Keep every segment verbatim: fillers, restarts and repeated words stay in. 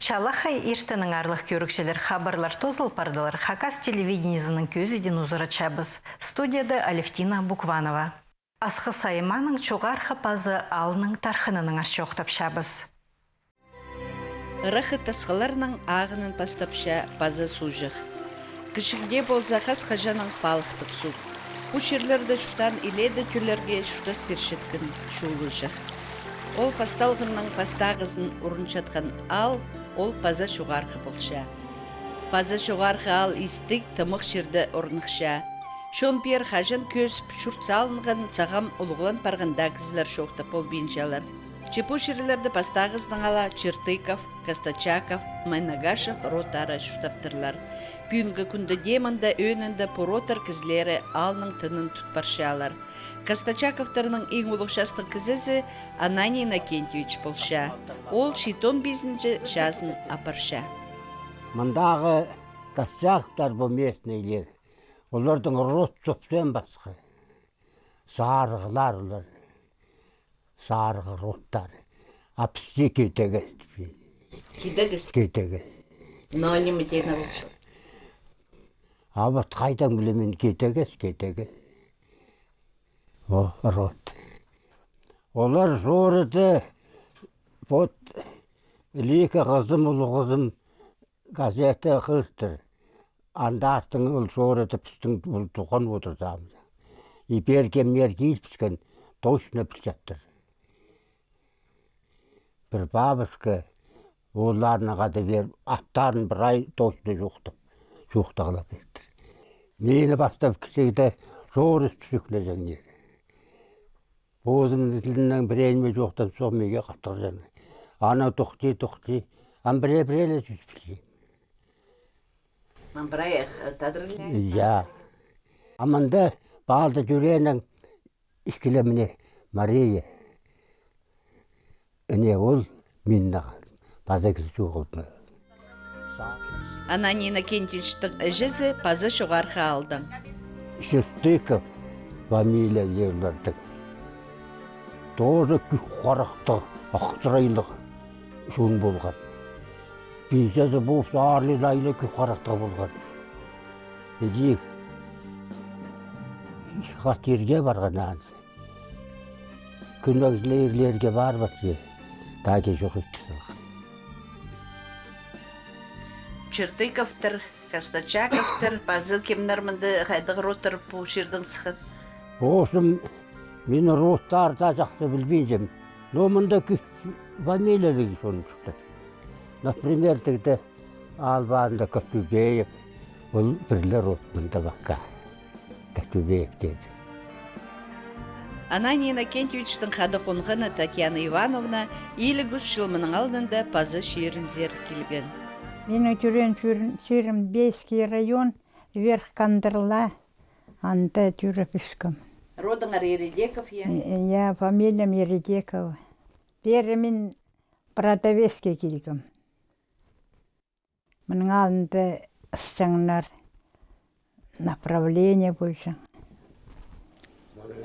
Чалахай иртеннең, аарлығ кӧрігҷілер, хабарлар тоозыл пардылар. Хакас телевидениезінің кӧзідиин узаратчабыс. Студияда Алевтина Букванова. Асхыс аймааның Чоғархы Пазы аалның тархынынаңар чоохтапчабыс. Ыраххы тасхылларның ағынын пастапча Пазы суғҷах. Кічігде полза, хас-хаҷаннаң палыхтығ суғ. Пу чирлерде чуртаан илееде тӧллерге чуртас пирчеткен чулыҷах. Ол пасталғанның пастағызын урунчатхан аал, ол Паза Чоғархы полча. Паза Чоғархы аал истіг, тымах чирде орныхча. Чон пеер хаҷан кӧзіп, чурт салынған, сағам улуғлан парған даа кізілер чоохтап полбинчалар. Че пу чирлерде пастағызынаң ала Чертыков, Костачаков, Майнагашев родтары чуртаптырлар. Пӱӱнгі кӱнде дее мында ӧӧнінде пу родтар кізілері аалның тынын тут парчалар. Костачаковтарның иң улуғ частығ кізізі Ананий Иннокентьевич полча. Ол читон пизінҷі чазын апарча. Мындағы Костачаковтар, пу местныйлер, олардың род совсем пасха. Сарығлар олар. Сарығ родтары. А пісте Китегес. Китегес? Китегес. Но ниме теен полча? А вот хайдаң пілем мин, Китегес, Китегес. О, род. Олар чорыда, вот, ікі хызым, улуғ хызым газета хығыртыр. Андартын ол чорыда пістің ол туған одырзабыс. И пеер кемнер килібіскен, точно пілчеттір. Пір бабушка оолларына хада пеер, аттарын прай точно чоохтап, чоохтағлап пиртір. Мині пастап кічігде чорыс тӱсіглеҷеңнер. Позымның тілінең пірее ниме чоохтанча, мағаа хатығҷаң. Ана тохти, тохти. Ам пірее-пірее ле сӧс пілчем. Ам прай, э, тадар ле? Я. А мында палда тӧрееннең ікілеміне Мария. Іне ол миннең паза кізі чоғыл. Ананий Иннокентьевичтің іҷезі паза Чоғархы аалдаң. Чертыков фамилияларның. Тоже кӱк харахтығ, ах сырайлығ чон полған. Пиҷезі пу сарылайлы кӱк харахтығ полған. Іди хатирге парған анзы. Кӱннең чіли ирлерге парбас чи, таа чох итті салған. Чертыковтар, Костачаковтар, паза кемнер мында, хайдағ родтар пу чирдең сыххан? Позым, мин родтар даа чахсы пілбинчем. Но мында кӧп фамилиялығ чон чуртап. Например, тігде Албанда Катубеев, ол пір ле род мында пока. Катубеев теен. Ананий Иннокентьевичтің хада хонғаны Татьяна Ивановна илиг ӱс чыл мының алнында паза чирінзер килген. Минің тӧреен чирім, чирім Бейский район, Верх Кандырла, анда тӧреп ӧскем. Родыңар Ередеков, я? Э, я, фамилиям Ередекова. Пеер мин Бродовецке килгем. Мының алнында ысчаңнар, направление полҷаң.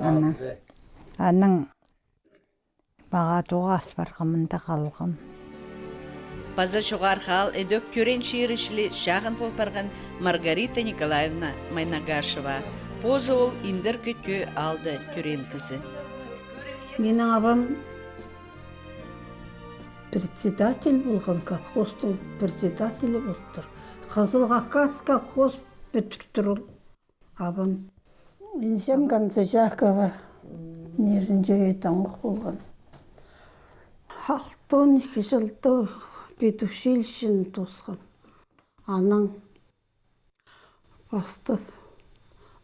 Анаң, анаң мағаа тоғас парғам, мында халғам. Паза Чоғархы аал ідӧк тӧреен чирі чіли чағын пол парған Маргарита Николаевна Майнагашева. Позы ол индіркі тӧӧ аалда тӧреен кізі. Минің абам председатель полған, колхозтың председателі полтыр. Хызыл Хакас колхоз пӱдіртір ол. Абам. Инҷем Ганзычакова, Нижний Чӧгей таңох полған. Алтон ікі чылда педучилищені тоосхам. Анаң пастап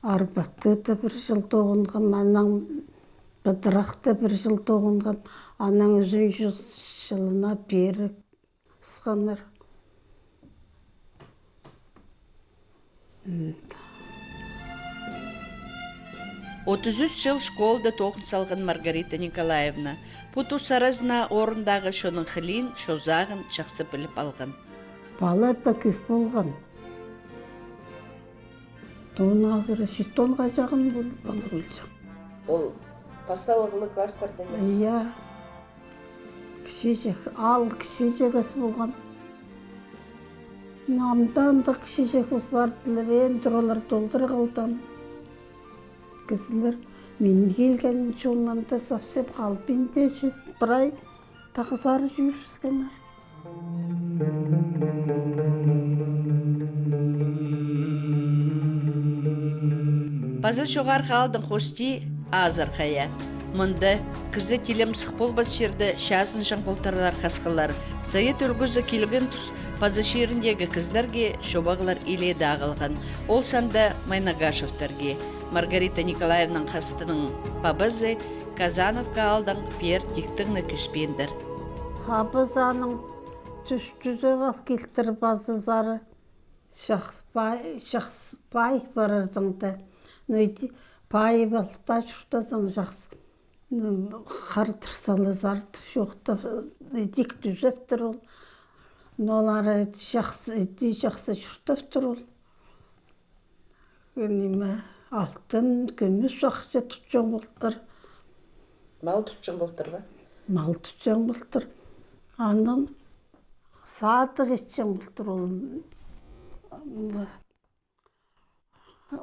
Арбатта пір чыл тоғынғам, анаң Пыдырахта пір чыл тоғынғам, анаң ӱзінҷі чылына пеер ысханнар. Отыс ӱс чыл школада тоғын салған Маргарита Николаевна. Пу тус аразына орындағы чонның хылиин, чозағын чахсы піліп алған. Палата кӧп полған. Тон азыра читон хаҷағым пол-, пала полҷаң. Ол пасталығлығ класстарда, я? Я. Кічіҷек, аал кічіҷек ас полған. Амды андағ чиҷек пол пардылар, ӧӧн туралар толдыра халды. Кізілер, мин килген чоннанда совсем халбин тее, прай тағызар чӧрібіскеннер. Паза Чоғархы аалдың хости Азыр Хая. Мында кізі тилем сых полбас чирде чазынҷаң полтырлар хасхылар. Совет ӱлгӱзі килген тус Паза чиріндегі кізілерге чобағлар илееде ағылған. Ол санда Майнагашевтерге. Маргарита Николаевнаның хастының пабазы Казановка аалдаң пеер тиктіг не кӱспеендір. Пабазы аның тӱс тӱзеп ал килтір пазазары. Чахсы пай, чахсы пай парарзың да. Ну, иди, пай пал да чуртазың чахсы. Ну, хардыр салазар, чоохтап, иди тӱзептір ол. Но олар чахсы, иди чахсы чуртаптыр ол. Ниме, алтын, кӱмӱс ахча тутчаң полтыр. Мал тутчаң полтыр ба? Мал тутчаң полтыр. Анаң садығ итчең полтыр ол.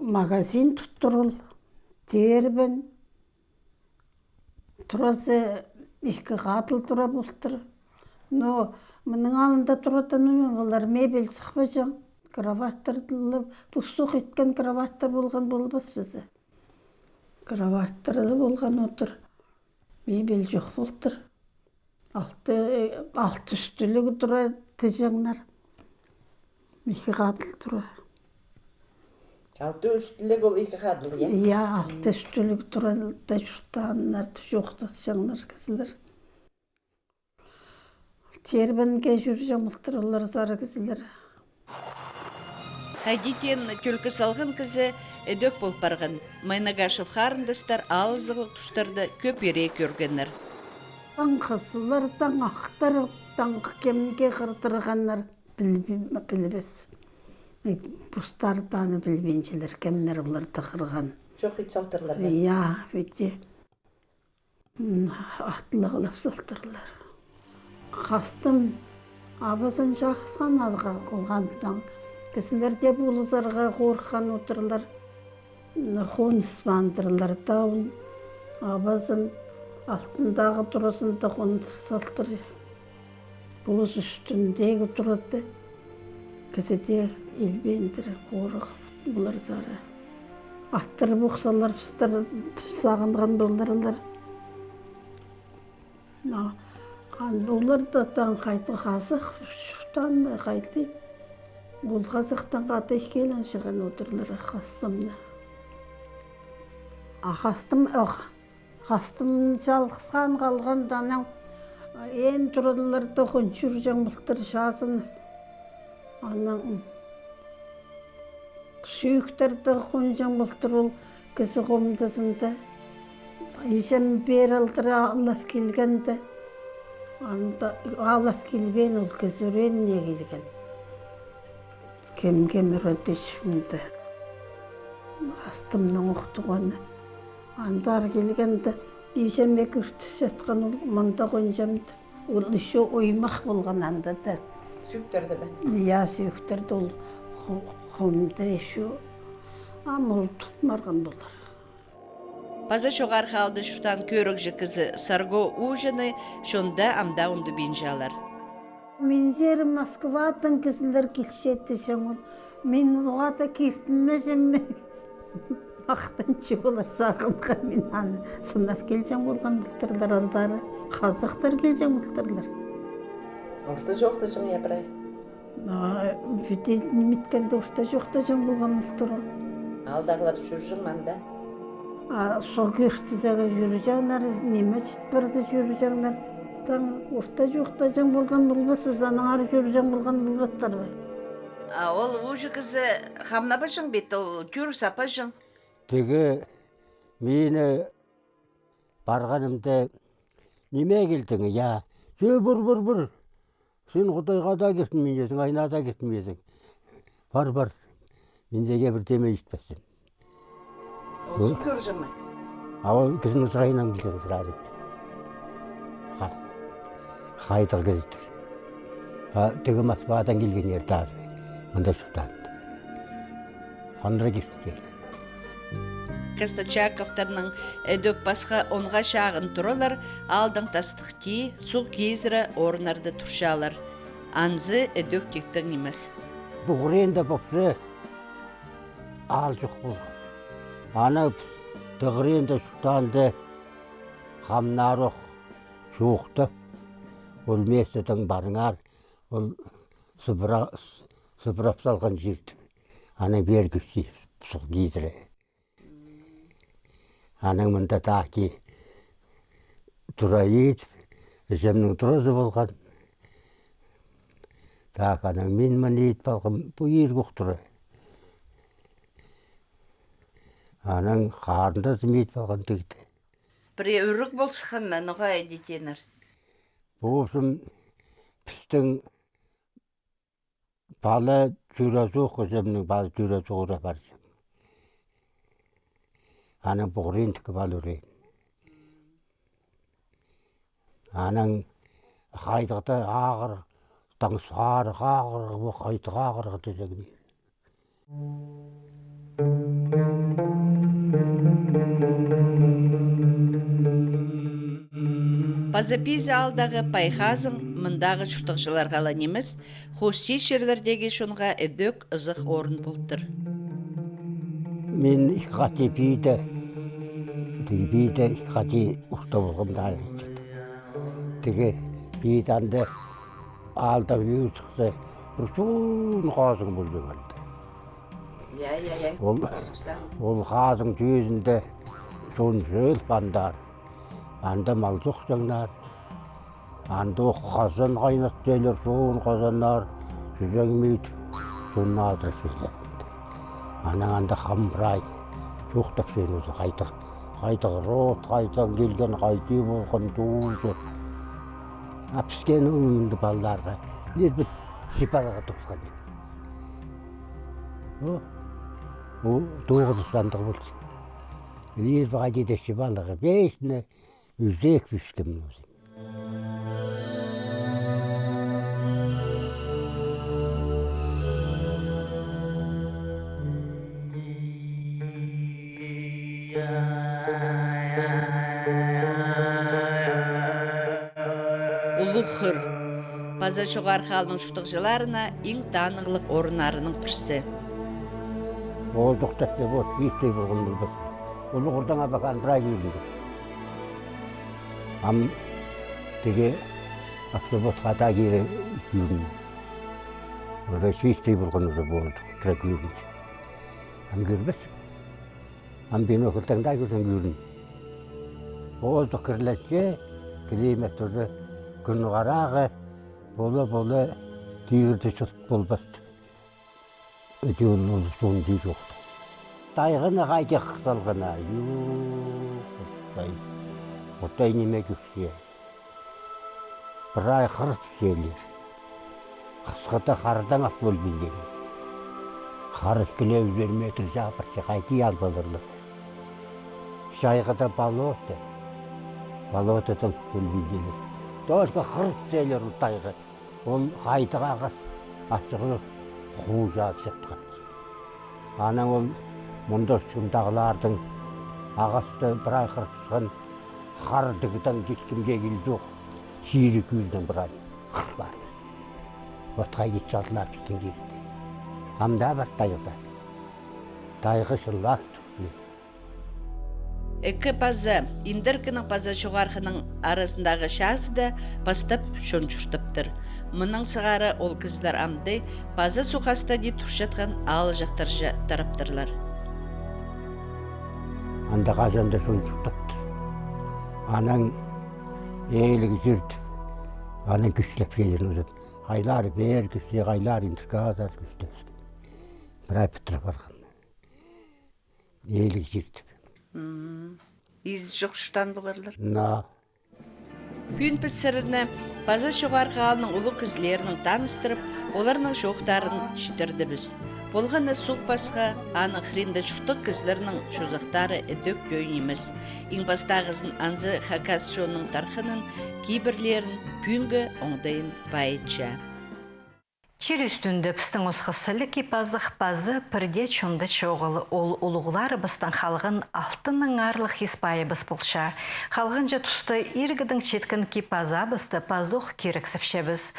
Магазин туттыр ол. Тербен. Туразы ікі хадыл тура полтыр. Но мының алнында туратын, ну, олар мебель сыхпаҷаң. Кроваттар, пу сох иткен кроваттар полған полбас паза. Кроваттар даа полған отыр. Мебель чох полтыр. Алты, алты ӱстӱліг тура тіҷеңнер. Ікі хадыл тура. Алты ӱстӱліг ол ікі хадыл, я? Я, алты ӱстӱліг тура да чуртааннар, чоохтасчаңнар кізілер. Тербенге чӧрҷең полтыр олар сары кізілер. Хайди теен тӧлкі салған кізі ідӧк пол парған. Майнагашев харындастар алызығлығ тустарда кӧп ире кӧргеннер. Таң хызыллар, таң ахтар, таң кемге хырдырғаннар, пілбес. Постары даа аны пілбинчелер, кемнер оларды хырған. Чох ит салтырлар ба? Я, виде. М, атлығлап салтырлар. Хастым абазын чахсхан алға алғаннаң, кізілер дее полызарға хорыххан одырлар. М, хоныс пандырлар даа ол. Абазын алтындағы туразында хоныс салтыр. Полыс ӱстӱндегі турады. Кізі дее илбеендір, хорығ полар сары. Аттыр пухсалар, пістер сағынған полдырлар. Но, ан олар даа таң хайди хазых чуртаан, хайди. Ол хазыхтаң хада ікӧлең чыған одырлар хастымны. А хастым, ох, хастым чалғысхан халған, анаң ӧӧн тураларда хончурҷаң полтыр чазын. Анаң сӧӧктерде хонҷаң полтыр ол кізі хомдызында. Иҷем пеер алдыра алып килгенде, анда алып килбеен, ол кізі ӱрееніне килген. Кем-кем ӱредіҷікті. Хастымның ох туғаны. Андар килгенде, иҷем ӧк ӱртіс чатхан, ол мында хонҷам. Ол ещё оймах полған анда даа. Сӧӧктерде бе? Я, сӧӧктерде ол хо-, хомда ещё. Ам ол тутмарған полар. Паза Чоғархы аалда чуртаан кӧрігҷі кізі Сарго ууҷаны чонда ам даа ундубинчалар. Минзер Москвадаң кізілер килче тіҷең ол. Мин уғаа даа киртінмеҷем. Махтанча олар сағынған, мин аны сынап килҷең полған полтырлар, андары хазахтар килҷең полтырлар. Орта чоохтаҷаң, я, прай? А, виде, ниме иткенде орта чоохтаҷаң полған полтыр. Аалдағылар чӧрҷең мында. А, сох ӱртізеге чӧрҷеңнер, ниме чіт парза чӧрҷеңнер. Таң орта чоохтаҷаң полған полбас, узанаңар чӧрҷең полған полбастар ба? А ол ууҷа кізі хамнабаҷаң бит, ол тӧр саппаҷаң. Тігі мині парғанымда: «Ниме килдің, я? Чӧ, пар, пар, пар. Син Худайға даа киртінминчезің, айнаа даа киртінминчезің. Пар, пар. Мин сиге пір теме итпеспін». Ол сох кӧрҷең ме? А ол кізінің сырайынаң килген сразу. Ха-, хайдағ кізі. А тігі Москвадаң килген ертазы. Анда чуртаан. Хандыра кирткен. Костачаковтарның ідӧк пасха онға чағын туралар, аалдаң тастығ тии, суғ кизіре орыннарда турчалар. Анзы ідӧк тиктең нимес. Пу хыринда вообще аал чох полған. Ана тығырында чуртаанда хамнарох чоохтап, ол местодың парыңар, ол сыбыра-, сыбырап салған чирді. Анаң пеер кӧсче суғ кизіре. Анаң мында тағ ки тура идіп, іҷемнің туразы полған. Тағ анаң мин мына идіп алғам, пу иргӱк тура. Анаң харындазым идіп алған тігді. Пірее ӱрік пол сыххан ма, ноға иди тееннер? Пу, в общем, пістің пала чӱрезі ох, іҷемнің пала чӱрезі ох, ура парча. Анаң пу хыриндағы пала ӱреен. Анаң хайдағ-да ағырығ, таң сарығ ағырығ, пу хайдағ ағырығ тізегіне. Паза Пизі аалдағы пай хазың мындағы чуртағҷыларға ла нимес, хости чирлердегі чонға ідӧк ызых орын полтыр. Мин ікі хати пиде, тігі пиде ікі хати орта полғам даа. Тігі пиде анда аалдаң ӧӧн сыхса, пір чоон хазың полҷаң анда. Я, я, я. Ол, ол хазың тӧзінде чон чыылып андар. Анда мал сохчаңнар. Анда ох хазан хайнатчалар, чоон хазаннар, чӱзең мит, чонны адырчалар. Анаң анда хам прай чоохтапчаң нооза, хайдағ, хайдағ род, хайдаң килген, хайди полған, тооза. А піске, ну, мында палаларға лир бі чип аларға тоғысхан. О, о, тоғызы сандығ полча. Лир бі хайди даа чип аларға, вечно ӱзек пӱскем нооза. Улуғ Хыр. Паза Чоғархы аалның чуртағҷыларына иң танығлығ орыннарының пірсі. Оолдух тасса, вот, чистый полған полбас. Улуғ Хырдаң абахан прай кӧрінді. Ам тігі автобусха даа кире кӧрін. Уже чистый полған уже оолдух, прай кӧрінді. Ам кӧрбес. Ам бинокльдең даа кӧрзең кӧрін. Оолдух кірлетче, климат уже кӱн харағы, пола-пола тигірді чылт полбас. Іди ол, ол суғ тиҷең чох. Тайғаны хайди хыр салғаннар. Ю, Худай. Худай ниме кӧрче. Прай хыр пісчелер. Хысхыда хардаң ап полбинчалар. Хар киле ӱзер метр чаа парча, хайди ал поларлар. Чайғыда болото. Болотодаң ап полбинчалар. Только хыр пісчелер ол тайға. Ол хайдағ ағас ачығ хуу чазы чатхан. Анаң ол мында чон тағлардаң ағасты прай хыр пысхан, хар тігдең килкімге килдіг, чирі кӧлдең прай хыр пар. Вот хайди чаллар пістің чирде. Ам даа пар тайғада. Тайға чыллап тур. Ікі Паза, Индіркінің Паза Чоғархының аразындағы чазы даа пастап чон чуртаптыр. Мыннаң сығара ол кізілер амды Паза суғ хастады турчатхан аалҷахтарҷа тараптырлар. Анда хаҷан даа чон чуртаптыр. Анаң ээліг чирді, анаң кӱстеп килер узап. Хайлар пеер кӱсте, хайлар Индіркі азар кӱстеп. Прай пітіріп парған. Ээліг чирді. М. Изі чох чуртаан поларлар. На. Пӱӱн піс сірерні Паза Чоғархы аалның улуғ кізілерінең таныстырып, оларның чоохтарын читірдібіс. Полған на суғ пасха, аның хыринда чуртағ кізілернің чозахтары ідӧк тӧӧй нимес. Иң пастағызын анзы хакас чонның тархынын, кибірлерін, пӱӱнгі оңдайын паайтча. Чир ӱстӱнде пістің осхас іліг кип-азах пазы пір дее чонда чоғыл. Ол улуғларыбыстаң халған алтыннаң аарлығ ис-пайыбыс полча. Халғанҷы туста иргідең читкен кип-азабысты пазох кирексепчебіс.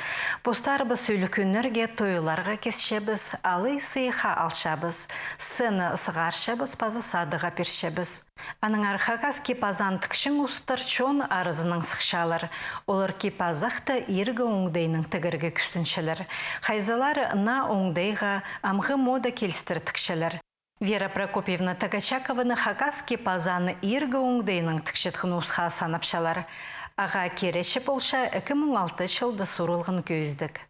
Постарыбыс ӱлӱкӱннерге, тойларға кисчебіс, алай сыйыхха алчабыс. Сцена сығарчабыс паза садығға пирчебіс. Аннаңар хакас кип-азаан тікчең устар чон аразынаң сыхчалар. Олар кип-азахты иргі оңдайнаң тігерге кӱстенчелер. Хайзылары наа оңдайға, амғы мода килістіре тікчелер. Вера Прокопьевна Тогочакованы хакас кип-азааны иргі оңдайнаң тікчеткен усха санапчалар. Ағаа киречі полча ікі муң алты чылда сурылған кӧзідіг.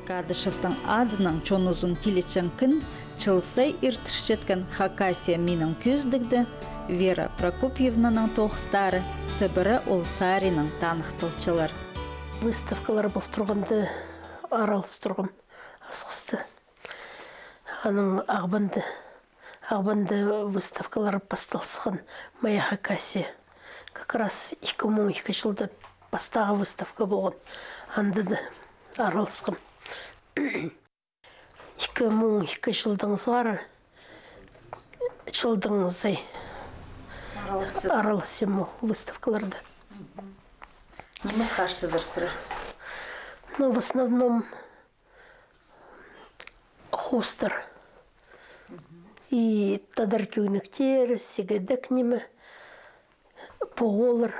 Кадышевтің адынаң чон узын тилетчең кін чыл сай иртірчеткен «Хакасия — минің кӧзідігде» Вера Прокопьевнаның тоғыстары Сыбыра ол саринаң таныхталчалар. Выставкалар пол турғанда аралас турғам Асхыста. Анаң Ағбанда Ағбанда выставкалар пасталысхан, «Моя Хакасия». Как раз ікі муң ікі чылда пастағы выставка полған. Анда даа араласхам. Ікі муң ікі чылдаң сығара чылдаң сай араласчам ол выставкаларда. Ниме сығарчазар сірер? Ну, в основном хоостар. И тадар кӧгенектер, сигедек ниме, поғолар.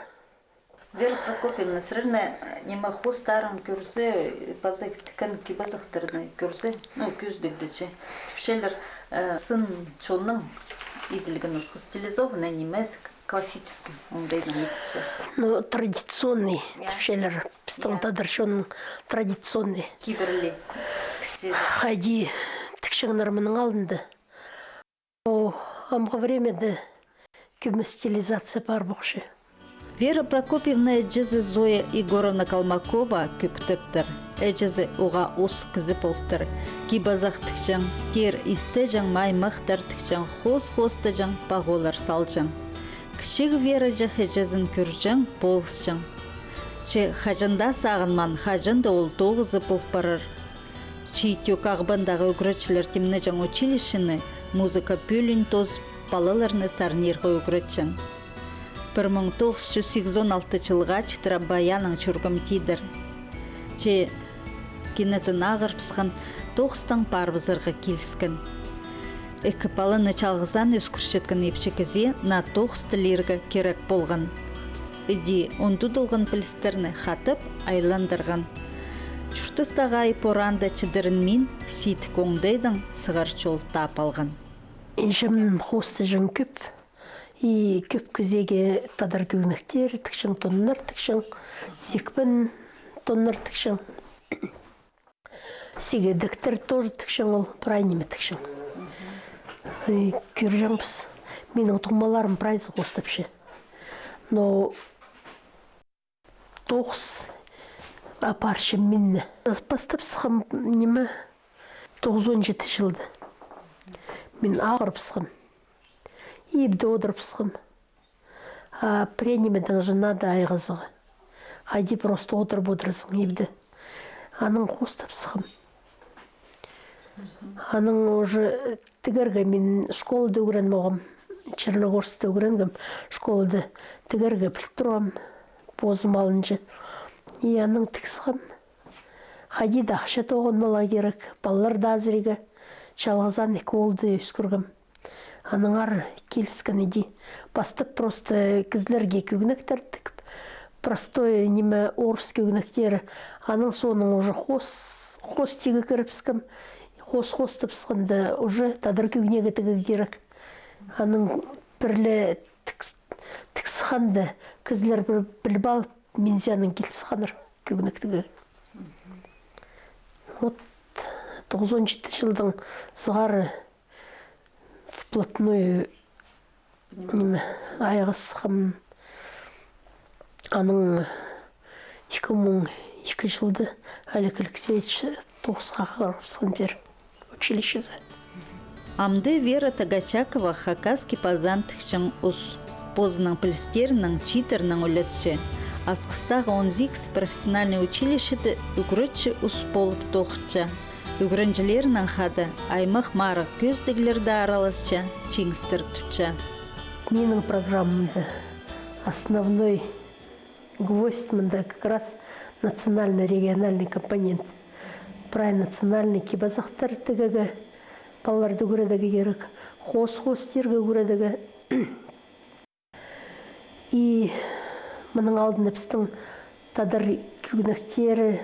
Вера Прокопьевна, сірернің, э, ниме, хоостарын кӧрзе, паза тіккен кип-азахтарны кӧрзе, ну, кӧзідігде че, тіпчелер, э, сын чонның иділген осхас, стилизованный нимес, классический, оңдайнаң иділче. Ну, традиционный, я, тіпчелер. Пістің, я, тадар чонның традиционный. Кибірлі. Хайди тікчеңнер мының алнында. О, амғы времяда кӧп стилизация пар полча. Вера Прокопьевна іҷезі Зоя Егоровна Колмакова кӧктептір. Іҷезі уғаа ус кізі полтыр. Кип-азах тікчең, тер истеҷең, маймахтар тікчең, хоос хоостаҷаң, поғолар салҷаң. Кічіг Вера чох іҷезін кӧрҷең, полысчаң. Че хаҷан даа сағынмаан, хаҷан даа ол тоғызы пол парар. Чиит Ӧк Ағбандағы ӱгретчілер тимнеҷең училищені музыка пӧлиин тоозып, палаларны сарнирға ӱгретчең. Пір муң тоғыс чӱс сигізон алты чылға читіре баяннаң чӧргем тидір. Че кинетін ағырыбысхан, тоғыстаң парыбызарға киліскен. Ікі паланы чалғызаан ӧскірчеткен ипчі кізее наа тоғысты лирға кирек полған. Іди ундудылған пілістерні хатап айландырған. Чуртастағы ай-пораанда чідірінмин, сидік оңдайдаң сығар чол таап алған. Іҷем хоостаҷаң кӧп. И кӧп кізее тадар кӧгенектер тікчең, тоннар тікчең, сикпін тоннар тікчең. Сигедектер тоже тікчең ол, прай ниме тікчең. И кӧрҷеңміс. Минің туңмаларым прайзы хоостапча. Но тоғыс апарча мині. Пастап сыххам ниме, тоғызон читі чылда. Мин ағырыбысхам. Ибде одырыбысхам. А пірее нимедең же надо айғазарға. Хайди просто одырып одырзың ибде. Анаң хоостап сыххам. Анаң уже тігерге мин школада ӱгреніп алғам. Черногорскта ӱгренгем школада. Тігерге піл турғам. Позым алынҷа. И анаң тік сыххам. Хайди даа ахча тоғынып аларға кирек. Палалар даа азырирға. Чалғызаан ікі оолды ӧскіргем. Аннаңар киліскен іди. Пастап просто кізілерге кӧгенектер тігіп, простой ниме, орыс кӧгенектері. Анаң соонаң уже хоос, хоос тигіге кірібіскем. Хоос хоостабысханда уже тадар кӧгенегі тігерге кирек. Анаң пірле тік, тік сыхханда кізілер піл-, піліп алып, минзее анаң кил сыхханнар кӧгенек тігерге. Вот тоғызон читі чылдаң сығара вплотную ниме, айғасхам. Анаң ікі муң ікі чылда Олег Алексеевич тоғысха хығырыбысхан пеер училищезі. Амды Вера Тогочакова хакас кип-азаан тікчең ус. Позының пілістерінең, чииттерінең ӱлесче. Асхыстағы он сигіс профессиональный училищеде ӱгретчі ус полып тоғынча. Ӱгренҷілернең хада аймах марығ кӧзідіглерде араласча, чиңістер тутча. Минің программамда основной гвоздь мында как раз национальный, региональный компонент. Прай национальный кип-азахтар тігерге, палаларды ӱгредерге кирек, хоос хоостирға ӱгредерге. И мының алдында пістің тадар кӧгенектері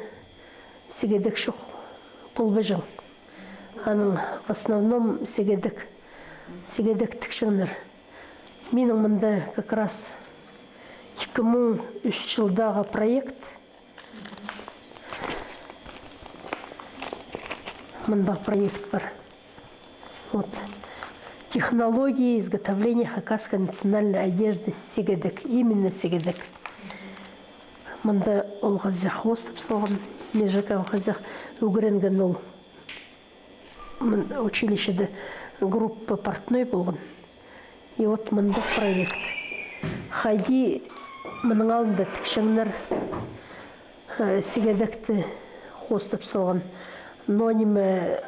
сигедек чох полбаҷаң. Аның в основном сигедек, сигедек тікчеңнер. Минің мында как раз ікі муң ӱс чылдағы проект. Мында проект пар. Вот. Технологии изготовления хакасской национальной одежды сигедек. Именно сигедек. Мында ол хазах хоостап салған, Межеков хазах, ӱгренген ол. Мында училищеде группа портной полған. И вот мында проект. Хайди мының алнында тікчеңнер, э, сигедекті хоостап салған. Но ниме,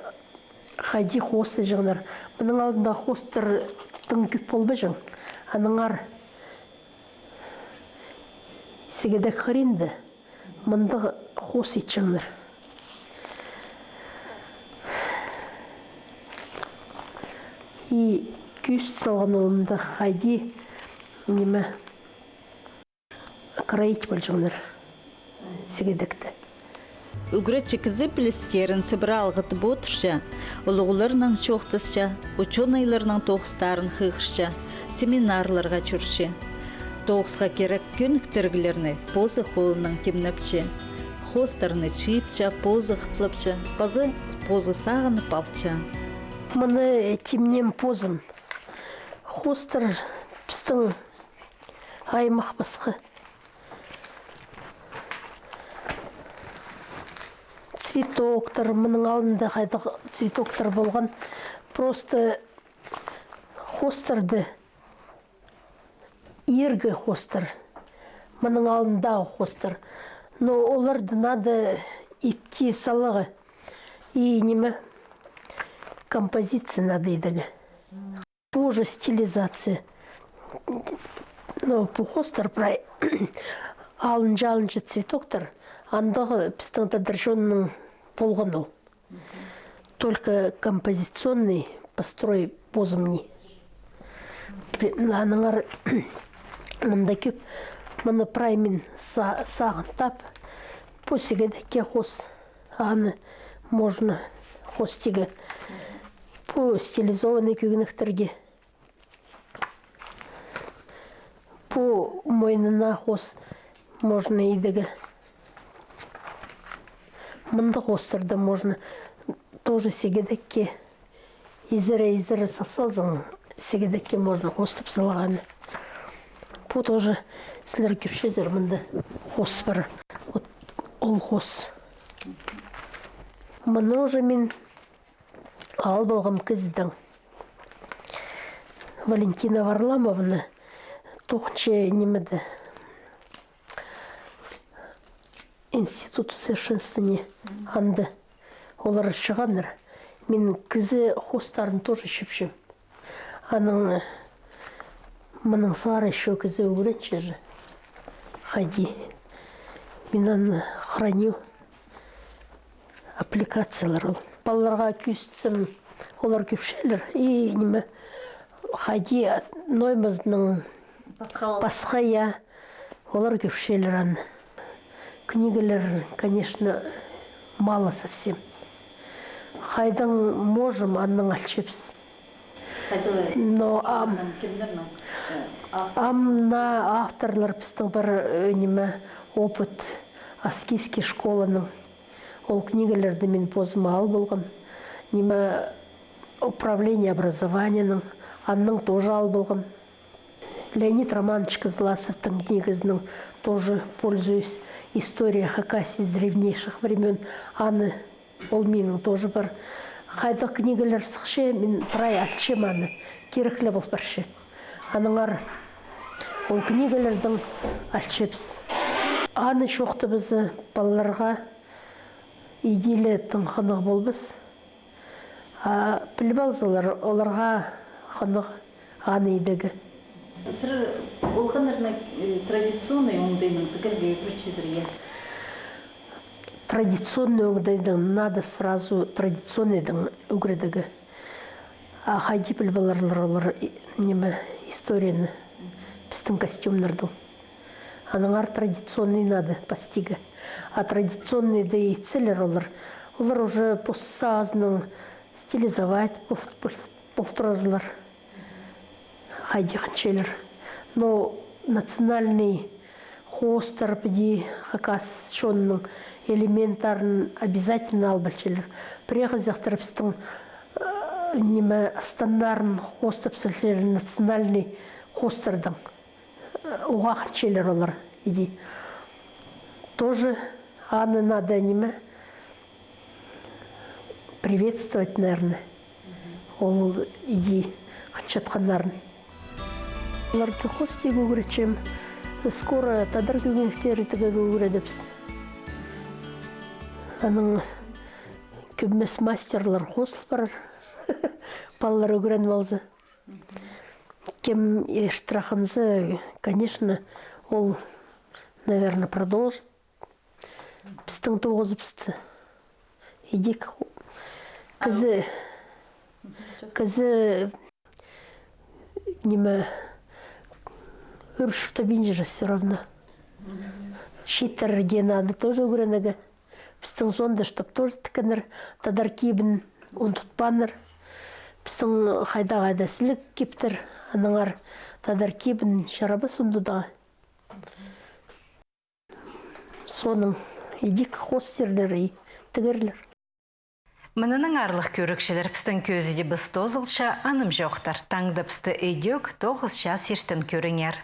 хайди хоостаҷаңнар. Мының алнында хоостар тың кӧп полбаҷаң. Аннаңар сигедек хыринда мындағ хоос итчеңнер. И кӧзіт салған ол мында хайди, ниме, кроить полҷаңнар сигедекті. Ӱгретчі кізі пілістерін сыбыра алғытып одырча, улуғларнаң чоохтасча, учёныйларның тоғыстарын хығырча, семинарларға чӧрче. Тоғысха кирек кӧніктіріглерні позы холынаң тимнепче. Хоостарны чыыпча, позы хыплапча, паза позы сағынып алча. Мыны тимнеем позым. Хоостар пістің аймах пасха. Цветоктар, мының алнында хайдағ цветоктар полған. Просто хоостарды, иргі хоостар, мының алнындағы хоостар. Но оларды надо ипти саларға. И ниме, композиция надо идерге. Тоже стилизация. Но пу хоостар прай алынҷа-алынҷа цветоктар, андағ пістің тадар чонның полған ол. Только композиционный построй позым ни. Пе-, аннаңар мында кӧп, мыны прай мин са-, сағын тап, пу сигедекке хоос, аны можно хоостирға. Пу стилизованный кӧгенектерге. Пу мойнына хоос можно идерге. Мындағ хоостарды можно тоже сигедекке изере-изере са-, салзаң, сигедекке можно хоостап салғаны. Пу тоже сірер кӧрчезер, мында хоос пар. Вот ол хоос. Мыны уже мин ал полғам кізідең. Валентина Варламовна тоғынча нимеде, институт усовершенствования, анда олар чығаннар. Мин кізі хоостарын тоже чіпчем. Анаң мының сығара ещё кізі ӱгренче же. Хайди. Мин аны храню. Аппликациялар ол. Палаларға кӧзітсем, олар кӧрчелер. И ниме, хайди ноймазының пасха, я, олар кӧрчелер аны. Книгалар, конечно, мало совсем. Хайдаң можем, аннаң алчабыс. Но ам, ам на авторлар пістің пар, э, ниме, опыт аскизский школаның. Ол книгаларды мин позым ал полғам. Ниме, управление образованияның, аннаң тоже ал полғам. Леонид Романович Кызласовтың книгазынаң тоже пользуюсь. История Хакасии с древнейших времён. Аны, ол минің тоже пар. Хайдағ книгалар сыхча, мин прай алчам аны. Кирек ле пол парча. Аннаңар ол книгалардаң алчабыс. Аны чоохтабаза палаларға иди ле тың хынығ полбас. А піліп алзалар, оларға хынығ аны идерге. Сірер олғаннарны, э, традиционный оңдайнаң тігерге ӱгретчезер, я? Традиционный оңдайнаң надо сразу традиционныйнаң ӱгредерге. А хайди піліп аларлар олар, и-, ниме, историяны, пістің костюмнарның. Аннаңар традиционный надо пастирға. А традиционныйды итселер олар, олар уже пос сағызынаң стилизовать пол-, пол-, полтырлар. Хайди хынчалар. Но национальный хоостар, піди хакас чонның элементтарын обязательно алып алчалар. Пірее хызыхтар пістің, э, ниме, станнарын хоостап салчалар национальный хоостарнаң. Э, уғаа хынчалар олар, иди. Тоже аны надо, ниме, приветствовать, наверное. Ол иди хынчатханнарын. Оларды хоостирға ӱгретчем. Скоро тадар кӧгенектері тігерге ӱгредербіс. Анаң кӧп нимес мастерлер хозыл парар. Палалар ӱгреніп алза. Кем иртірек хынза, конечно, ол, наверное, продолжит пістің тоғызыбысты. Идӧк кізі, кізі, ниме, ӱр чуртабинча же всё равно. Чииттер дее надо тоже ӱгренерге. Пістің соонда, чтоб тоже тіккеннер, тадар кибін ундутпааннар. Пістің хайдағ-да сіліг киптер, аннаңар тадар кибін чарабас ундударға. Соонаң идӧк хоостирлар и тігерлер. Мынынаң, аарлығ кӧрігҷілер, пістің кӧзідібіс тоозылча, анымҷохтар. Таңда пісті идӧк тоғыс час иртен кӧріңер.